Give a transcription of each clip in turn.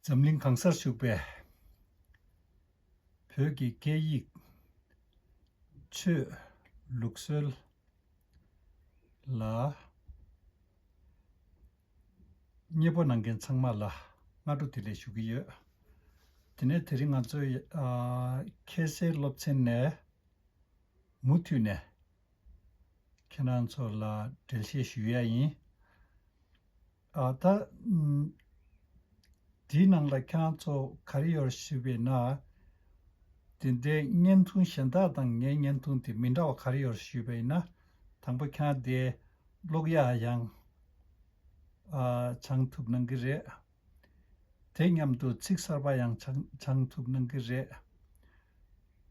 점링 강사 슈베 벽이 계익 추 룩설 라 니보난 겐 창말라 나도 들으시고요. 드네 드링 아주 케세 롭첸네 무튜네 캐난솔라 델시 슈야이 아다 디낭라 칸초 카리어 슈베나 딘데 년퉁 현다당 년퉁 디 민다와 카리어 슈베나 당부캬데 블로그야양 장투는 그래 대냠도 직설바양 장투는 그래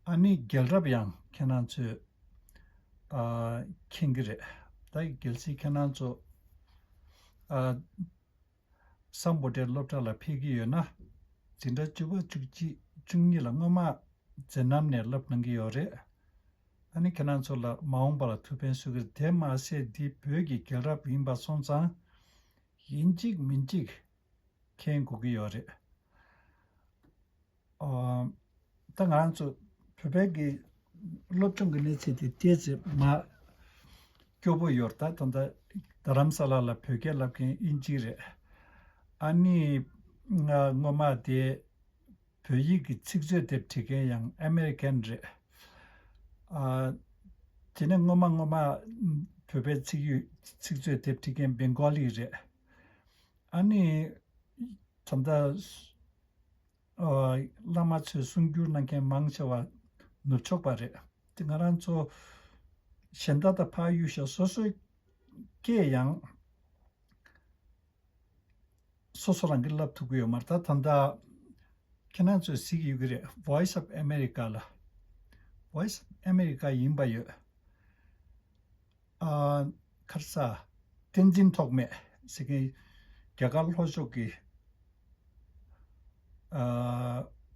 아니 결랍양 캐난츠 킹그래 다이 결시 캐난츠 삼보데 롭탈라 피기요나 진짜 주버 죽지 중일랑마 제남네 럽는게 요래 아니 캐난솔라 마음바라 투펜수그 대마세 디 벽이 결합 임바 손상 인직 민직 켄국이 요래 당한서 벽이 롭정근에서 뒤에서 마 교보 요르다 단다 다람살라 벽에 랍게 인지래 아니 뭐마데 벽이 직접돼 되게 양 아메리칸제 지는 뭐마 벽에 직접돼 되게 벵갈리제 아니 참다 라마츠 순규난게 망셔와 노초바레 등가란초 현다다 파유셔 소소 게양 소소란 길랍 두고요 말다 탄다 캐나조 시기 그래 voice of america라 voice of america 임바요 카르사 텐진 톡메 세계 개갈 호족이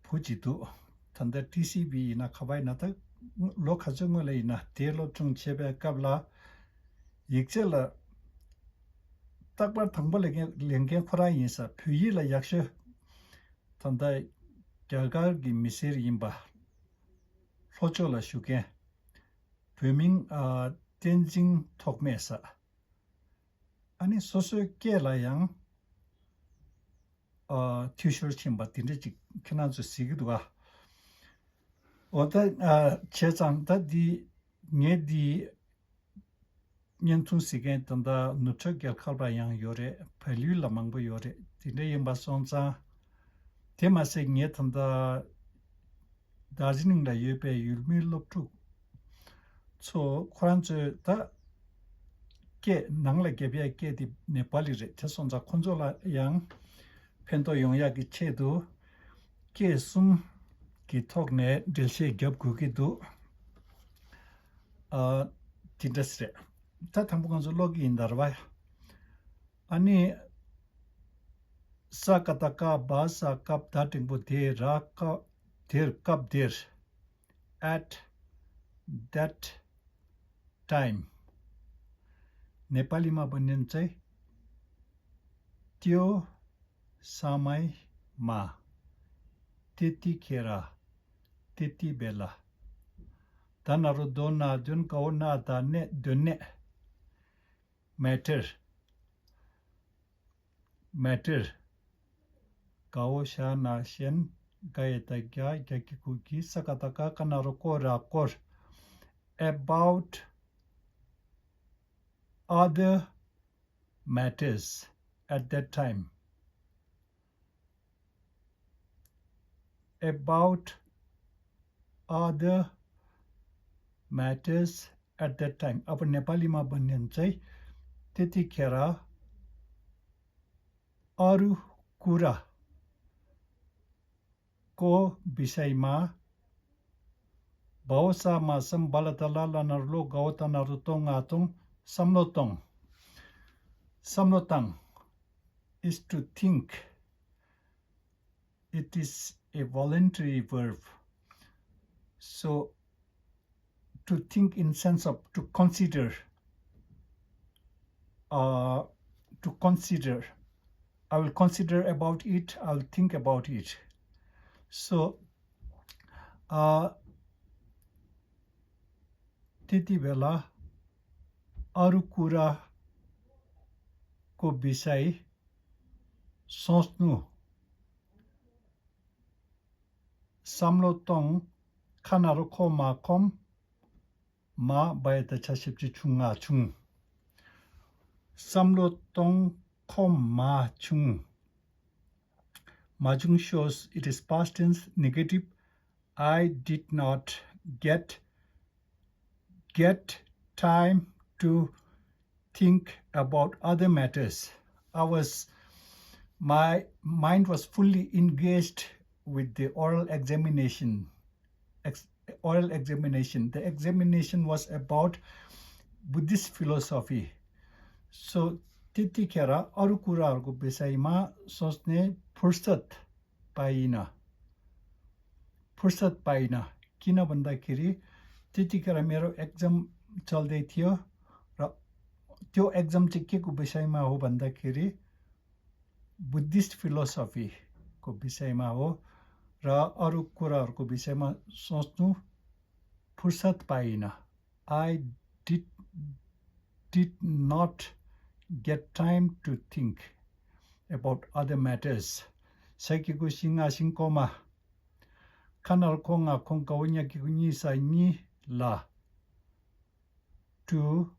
부지도 탄다 TCB나 카바이나다 로카정을이나 데로중 제베 갑라 익젤라 딱바 당벌에게 랭게 코라인사 표일라 약셔 탄다 결과기 미세리 임바 호조라 슈게 베밍 텐징 톡메사 아니 소소케라양 튜셔 팀바 딘지 캐나조 시기도가 어다 제장다 디 녜디 년퉁 시게 탄다 누척결 칼바양 요레 팔률라 망보 요레 딘데 임바손자 테마세 녜탄다 다르지닝라 예베 율밀롭투 소 코란즈다 게 낭라 게비아 게디 네팔리레 차손자 콘졸라 양 펜도 용약이 체도 게숨 기톡네 딜시 겹구기도 딘데스레 다 당분간서 로그인 달아봐요 아니 사카타카 바사 갑 다팅부 데라카 데르캅 데르 at that time नेपालीमा बनिन्छ चाहिँ त्यो समयमा त्यतिखेर त्यति बेला तनहरु दोना जुन कौना दाने दुने matter kaosha nashen gaetagya yakikuki sakataka kanaroko rakor about other matters at that time about other matters at that time अब नेपालीमा बनिन्छ चाहिँ त्यतिखेर अरु कुरा को विषयमा भाषामा सम्बलतला नरलो गौतनरु तोङातोङ samlotang is to think. It is a voluntary verb. So to think in sense of to consider I will consider about it, I will think about it. So त्यति बेला अरू कुराको विषय सोच्नु samlotong kanaro koma kom ma bayata chashipchi chunga chung samlotong kom ma chung majung shows it is past tense negative. I did not get time to think about other matters. My mind was fully engaged with the oral examination. The examination was about Buddhist philosophy. So त्यतिखेर अरू कुराहरूको विषयमा सोच्ने फुर्सद पाइन किन भन्दाखेरि त्यतिखेर मेरो एक्जाम चल्दै थियो र त्यो एक्जाम चाहिँ के को विषयमा हो भन्दाखेरि बुद्धिस्ट फिलोसफी को विषयमा हो र अरू कुराहरूको विषयमा सोच्नु फुर्सद पाइन. I did not get time to think about other matters. Saikiko singa sinkoma kanal konga konkawanya kikuni sa ni la. Two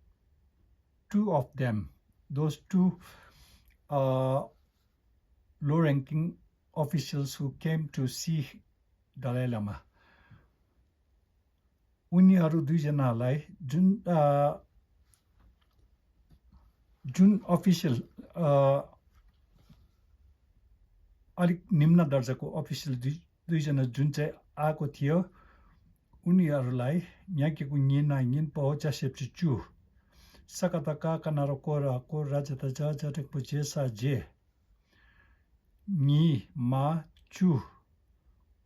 of them, those two low-ranking officials who came to see Dalai Lama. उनीहरू दुईजनालाई जुन official अलिक निम्न दर्जाको official दुईजना जुन चाहिँ आएको थियो उनीहरूलाई याकेको निन पहुँचा सेप्चु सकतका कनारको रको राजता जटेको जेसा जे नि मा चु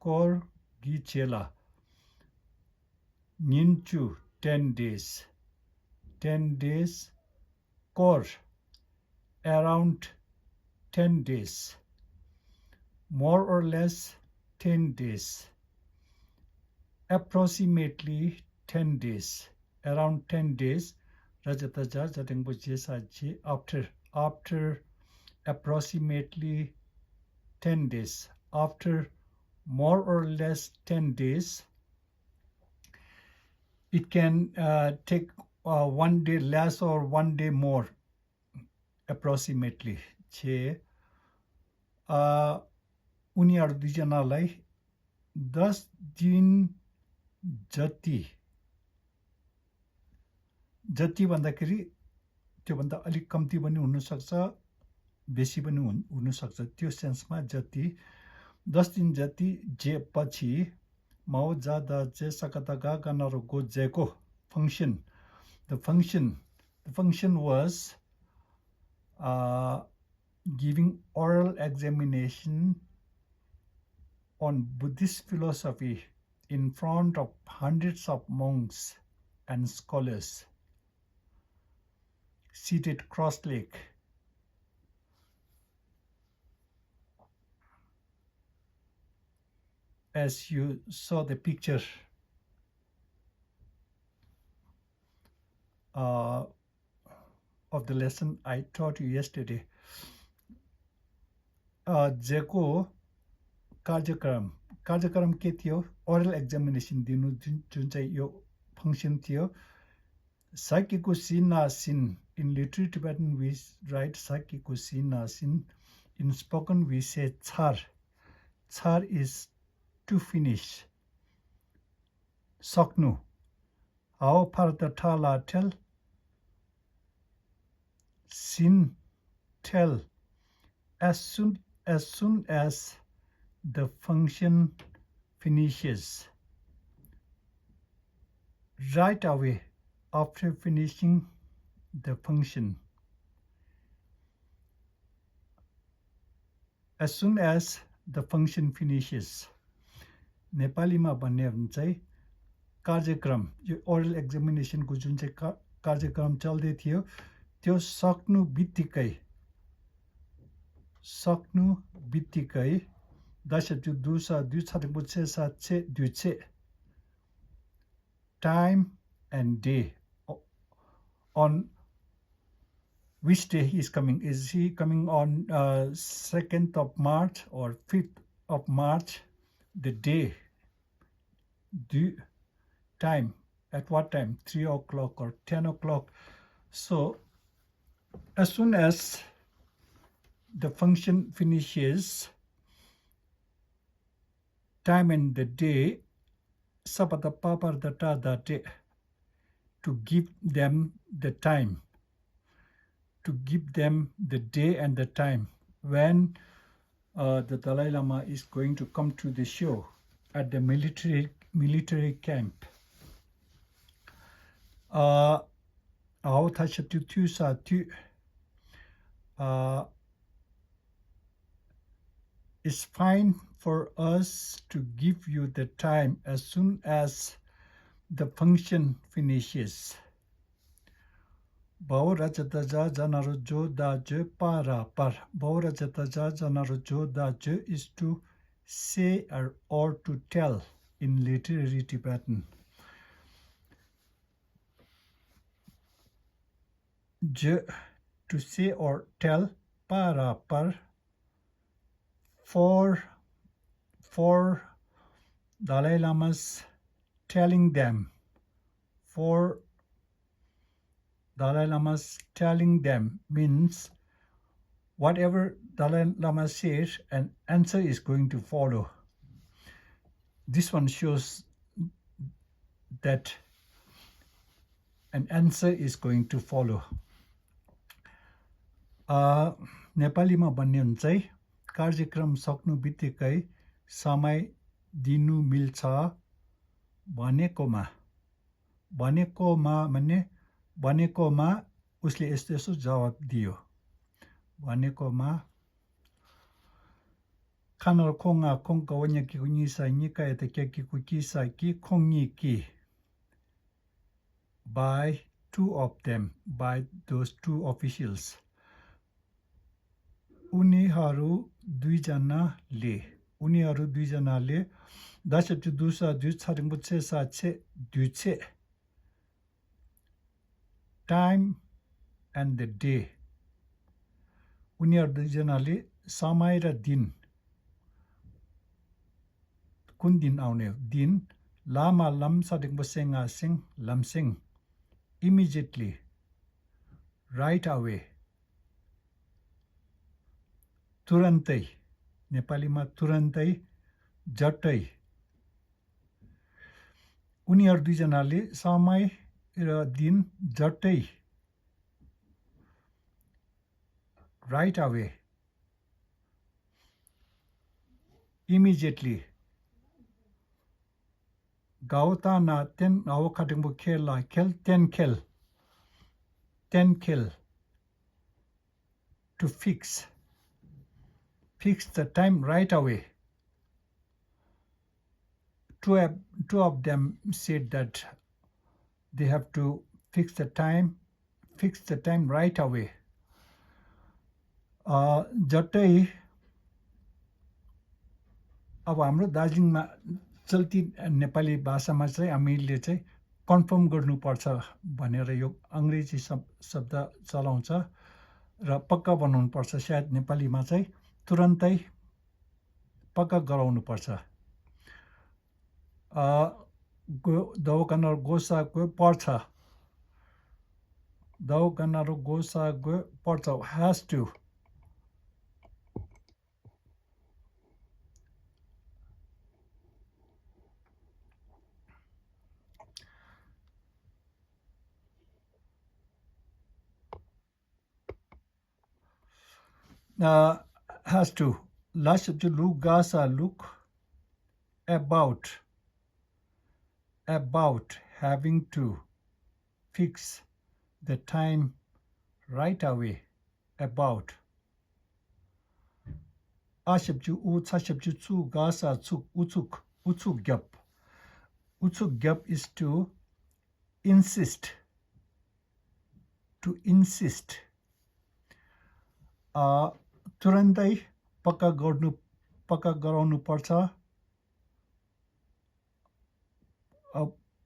core गिचेला Ninchu 10 days, Kor around 10 days, more or less 10 days, approximately 10 days, around 10 days, Rajataja Jatengbojesaji after approximately 10 days, after more or less 10 days, it can take 1 day less or 1 day more, approximately. उनीहरू दुईजनालाई 10 दिन जति भन्दाखेरि त्योभन्दा अलिक कम्ती पनि हुन सक्छ बेसी पनि हुन सक्छ त्यो सेन्समा जति 10 दिन जति जे पछि Mao Zada Jesakataga Ganaro Godzeko function. The function was giving oral examination on Buddhist philosophy in front of hundreds of monks and scholars seated cross-legged. As you saw the picture of the lesson I taught you yesterday, Jeko कार्यक्रम के थियो oral examination दिनु जुन चाहिँ यो function थियो Sakiko Sina Sin. In literary Tibetan we write Sakiko Sina Sin. In spoken we say Tsar. Tsar is to finish. Soknu. How Pardatala tell? Sin tell. As soon as the function finishes. Right away after finishing the function. As soon as the function finishes. नेपालीमा भन्ने हो भने चाहिँ कार्यक्रम यो oral examination को जुन चाहिँ कार्यक्रम चल्दै थियो त्यो सक्नु बित्तिकै सक्नु बित्तिकै दासब्जु दुसा दु छादिङबुचे साचे दुचे time and day on which day he is coming. Is he coming on 2nd of March or 5th of March? The day, the time, at what time? 3 o'clock or 10 o'clock. So as soon as the function finishes, time and the day, sabata papar data date, to give them the time, to give them the day and the time when the Dalai Lama is going to come to the show at the military camp. It's fine for us to give you the time as soon as the function finishes. Baura jataja janaru jo da je para par. Baura jataja janaru jo da je is to say or to tell in literary Tibetan. Je, to say or tell, para par, for Dalai Lamas telling them, for Dalai Lamas telling them means whatever Dalai Lama says, an answer is going to follow. This one shows that an answer is going to follow. नेपालीमा भन्ने हुन्छ है, कार्यक्रम सक्नु बित्तिकै समय दिनु मिल्छ भनेकोमा भनेकोमा उसले यस्तो जवाब दियो. भनेकोमा खाना खोङा खोङका वन्या कि कुनिसा निका eta कि कुकिसा कि खोङी कि, by two of them, by those two officials. उनीहरू दुईजनाले दासब्जु दुसा दु छादिङबुचे साचे दुचे time and the day. उनीहरू दुईजनाले समय र दिन, कुन दिन आउने दिन, लामा लम छादिङबुचे ngaसिङ लमसिङ, immediately, right away, तुरन्तै, नेपालीमा तुरन्तै, झट्टै. उनीहरू दुईजनाले समय र दिन झट्टै, right away, immediately, गाउता ना ten आव खादिङबु खेला खेल ten खेल, to fix the time right away. Two of them said that they have to fix the time right away. झट्टै, अब हाम्रो दार्जिलिङमा चल्ती नेपाली भाषामा चाहिँ हामीले चाहिँ कन्फर्म गर्नुपर्छ भनेर यो अङ्ग्रेजी शब्द चलाउँछ र पक्का बनाउनुपर्छ. सायद नेपालीमा चाहिँ तुरन्तै पक्का गराउनुपर्छ. दौकनर गोसा गो पर्छ, दौकनर गोसा गो पर्छ, has to. Has to. Lashabju lu gasa look about having to fix the time right away. About. Ashabju u chashabju chu gasa chuk utsuk gyap. Utsuk gyap is to insist. तुरन्तै पक्का गराउनु पर्छ।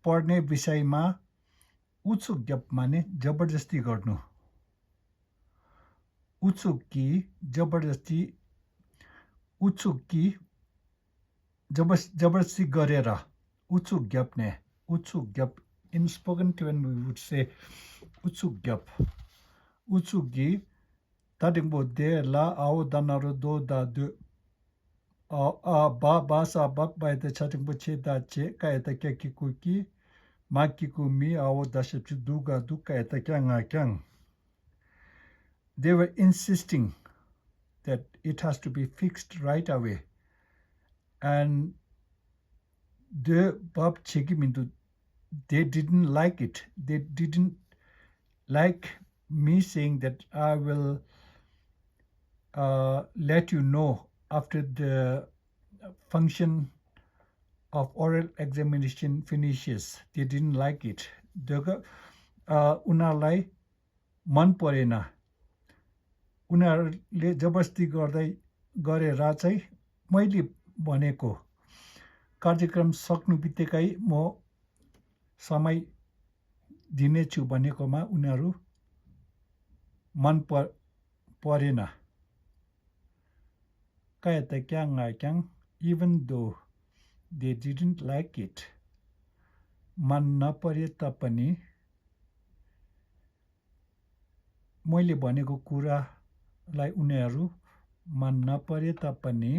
पढ्ने विषयमा उत्सुक ज्ञाप माने जबरजस्ती गर्नु। उत्सुक कि जबरजस्ती गरेर उत्सुक ज्ञाप्ने। उत्सुक ज्ञाप in spoken tune we would say उत्सुक ज्ञाप। उत्सुक कि तादिङबो दे ला आओ दानारो दो दा दु ba sa bak ba de chatting bu che da che ka eta kya ki ku ki ma ki ku mi ao da ship du ga du ka eta kya nga kyang. They were insisting that it has to be fixed right away, and the bab cheki mintu they didn't like it. They didn't like me saying that I will let you know after the function of oral examination finishes. They didn't like it. उनीहरूलाई मन परेन। उनीहरूले जबरजस्ती गरेर चाहिँ मैले भनेको कार्यक्रम सक्नु बित्तिकै म समय दिनेछु भनेकोमा उनीहरू मन परेन। Kayata kyang nga kyang, even though they didn't like it. Man napare tapani मैले भनेको कुरालाई उनीहरू मन नपरे तापनि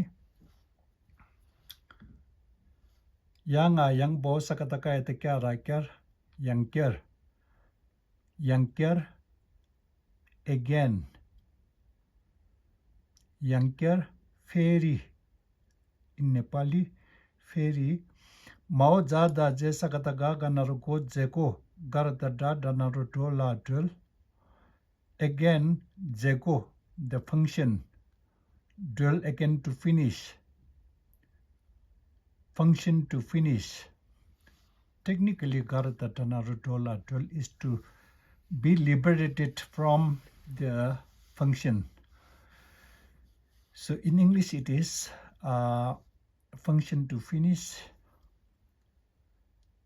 yang bo sakataka eta kya rakyar yanker again yanker फेरि in Nepali फेरि माओ जादा जे सकता गा गनारो को जेको garda da danaro dola drill again जेको the function drill again to finish function to finish. Technically garda danaro dola drill is to be liberated from the function. So in English it is function to finish.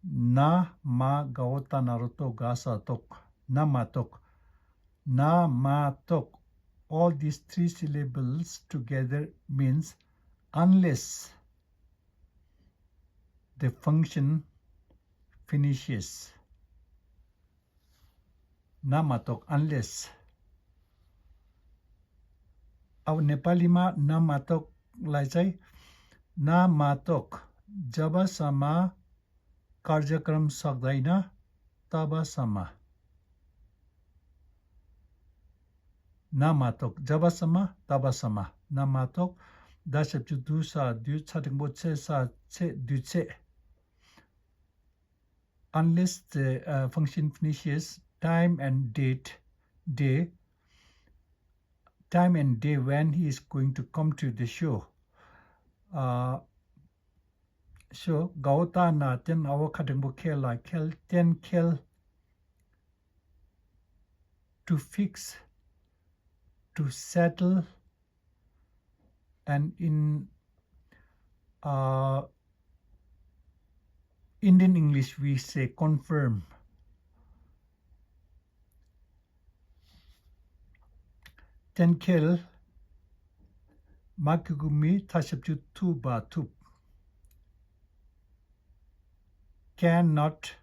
Na ma gawata naruto gasa tok. Na ma tok. Na ma tok. All these three syllables together means unless the function finishes. Na ma tok unless. अब नेपालीमा नमातोकलाई चाहिँ नमातोक जबसम्म कार्यक्रम सक्दैन तबसम्म नमातोक जबसम्म तबसम्म नमातोक दासब्जु दुसा दु छटिङबो छे सा छे दु छे unless the function finishes time and day when he is going to come to the show. So gauta na ten awo khatingbo khel ten khel to fix, to settle, and in Indian English we say confirm. Ten khel makugumi tashabju tu ba tup cannot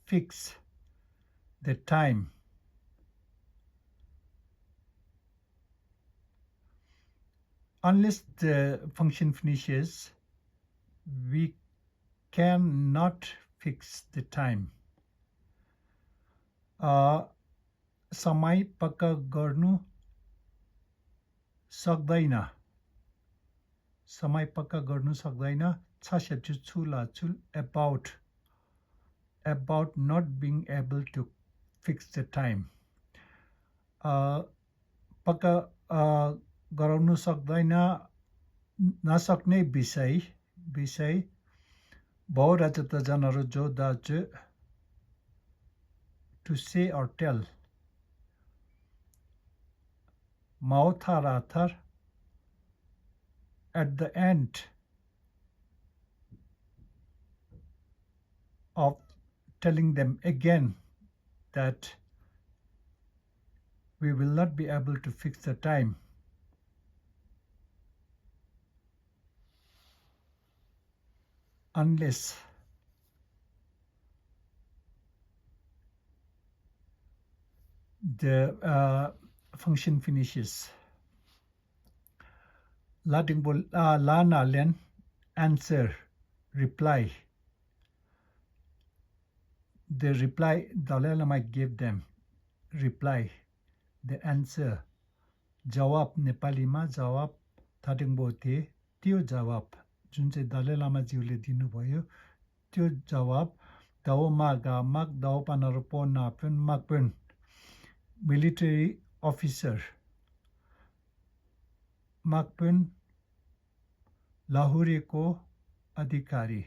fix the time. Unless the function finishes, we cannot fix the time. समय पक्का गर्नु सक्दैन. समय पक्का गर्नु सक्दैन. छासेप्चु छुला छुल about not being able to fix the time. पक्का गराउनु सक्दैन नसक्ने विषय बहुराजत जनहरू जो दाजु to say or tell. Mao Tharathar at the end of telling them again that we will not be able to fix the time unless the function finishes. Lana Len answer, reply. The reply Dalai Lama gave them, reply, the answer. Jawab नेपालीमा जवाब थाटिङबो थिए त्यो जवाब जुन चाहिँ दलाई लामाज्यूले दिनुभयो त्यो जवाब दाओ मागा माग दाओ पानरपो नापेन मागपेन मिलिटरी अफिसर मागपेन लाहुरेको अधिकारी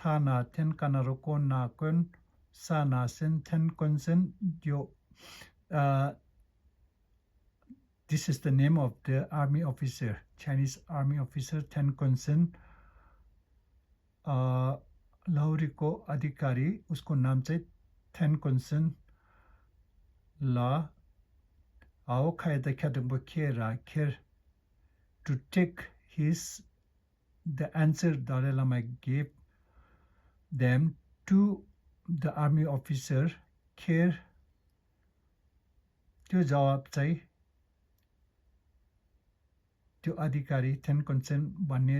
थाना थेन कानरको नाकन साना सेन थेन कन्सेन यो This is the name of the army officer, Chinese army officer, Ten Konsen. Lahori को अधिकारी उसको नाम चाहिँ Ten Konsen La आओ खायदा ख्यादम्बो खेरा खेर to take the answer Dalai Lama gave them to the army officer खेर त्यो जवाब चाहिँ त्यो अधिकारी Ten Konsen भन्ने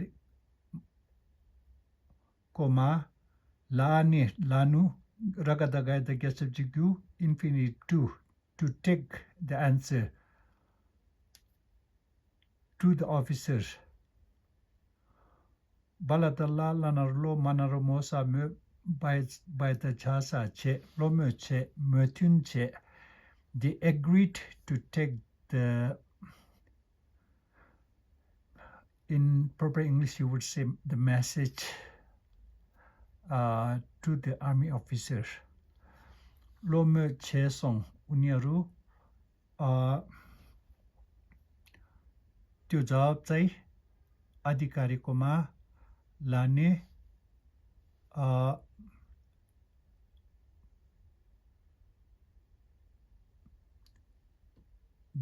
कोमा लानु रगदगाय the guest of Jigu infinite to take the answer to the officer. Baladalla lanarlo manaromosa me by the Lhasa che lomo che mertun che they agreed to take the in proper English you would say the message to the army officer. Lomo che song उनीहरू त्यो जवाब चाहिँ अधिकारीकोमा लाने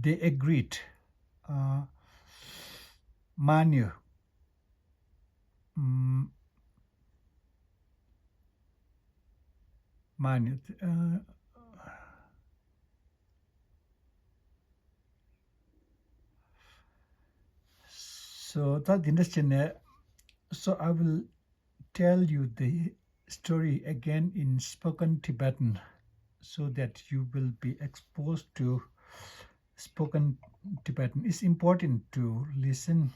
they agreed मान्यो So that in so I will tell you the story again in spoken Tibetan so that you will be exposed to spoken Tibetan. It's important to listen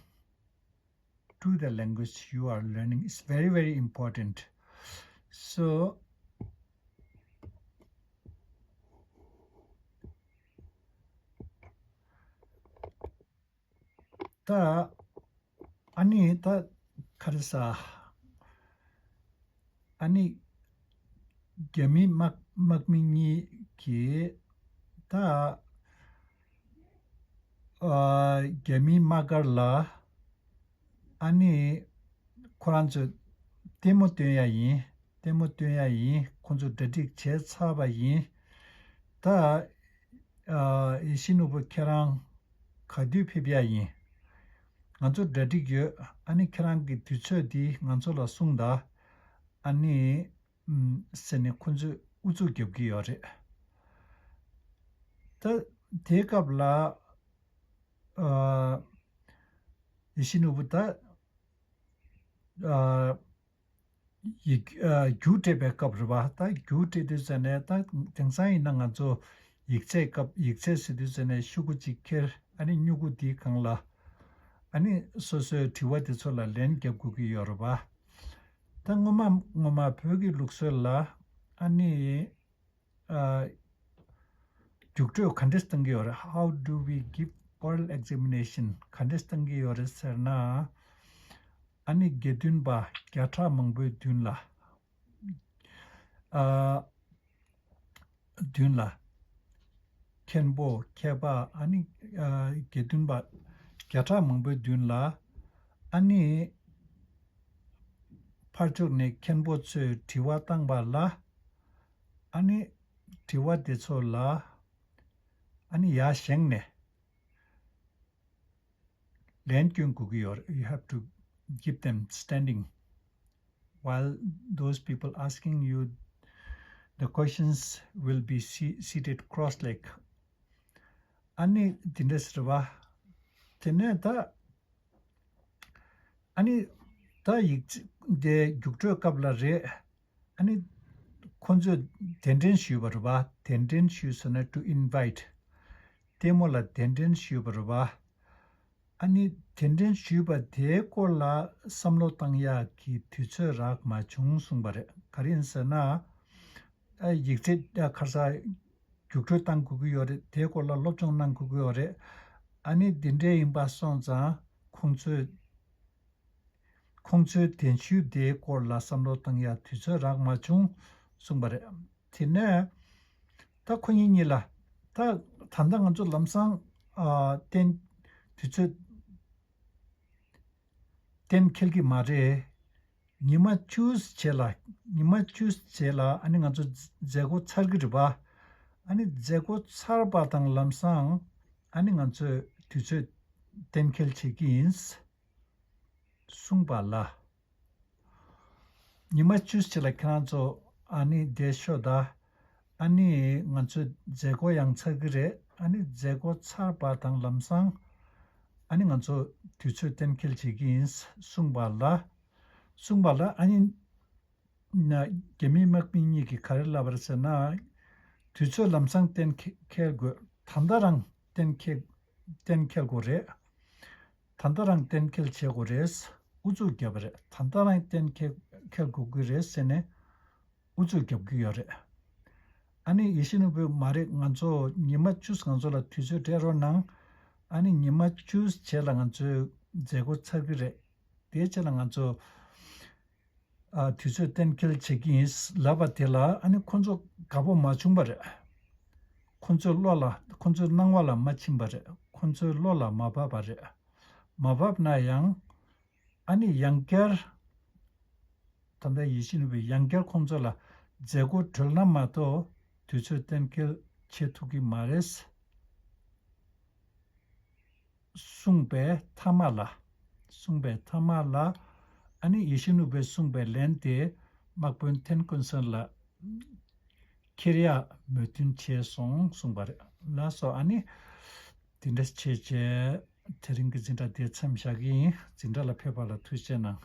to the language you are learning. It's very, very important. So 아니 다 카르사 아니 게미 막미니 기다 게미 마gar라 아니 코란저 데모트야이 콘조 데딕 제차바이 다 이신우부 케랑 가디피비아이 nganzo dadig yo ani khrang gi tucho di nganzo la sungda ani sene khunju uzu gyog gi yore ta dekabla ishinu buta gyute backup rwa ta gyute de sene ta tengsai na nganzo yikse sidu sene shuguji ker ani nyugu di kangla 아니 소소 티와드 솔라 렌 겹구기 여러봐 당고마 벽이 룩설라 아니 죽죠 컨테스트인게 여러 how do we give oral examination 컨테스트인게 여러 서나 아니 게든바 갸타 망부 듄라 듄라 켄보 케바 아니 게든바 갸타 몽베 듄라 아니 파르투네 켄보츠 디와 땅발라 아니 디와 데솔라 아니 야셴네 렌큐 구기어 you have to keep them standing while those people asking you the questions will be seated cross-legged 아니 딘데스르바 테네다 아니 다 이제 육조 갑라레 아니 콘조 tendency 버바 tendency스나 to invite 테몰라 tendency 버바 아니 tendency 바 데콜라 삼로 땅야 기 튜처락 마 중숭바레 가린스나 이제 가사 육조 땅 구구요레 데콜라 롭정난 구구요레 아니 딘데 임바송자 콩주 텐슈 데콜라 삼로 땅야 튜처락 마 중숭바레 티네 다 코니니라 다 단당한 줄 남상 된 튜처 된 켈기 마레 니마 추스 첼라 아니 가서 제고 찰기르바 아니 제고 찰바당 람상 아니 가서 뒤저 된 켈치긴스 숭발라 니마 추스 첼라 칸조 아니 데쇼다 아니 가서 제고 양차기레 아니 제고 찰바당 람상 아니 가서 뒤저 된 켈치긴스 숭발라 아니 나 게미막미니기 카를라 버스나 뒤저 람상 땐 켈고 단다랑 땐 켈고레 단다랑 땐 켈체고레스 우주 겹레 단다랑 땐 켈고그레스네 우주 겹기여레 아니 이시는 그 말에 간조 니마 주스 간조라 뒤저 데로낭 아니 니마 주스 젤랑간조 제고 차기레 대체랑 간조 뒤저 땐켈 체기스 라바텔라 아니 콘조 가보 마중바레 콘조 로라 콘조 낭왈라 마침바레 콘조 로라 마바바레 마밥나양 아니 양결 담다 이신우비 양결 콘조라 제고 들나마도 뒤저 땐켈 체투기 마레스 숭베 타말라 아니 이신우베 숭베 렌테 막본 텐 콘선라 키리아 메튼 체송 숭바레 라서 아니 딘데스 체제 테링기 진짜 대참샤기 진짜라 페발라 투제나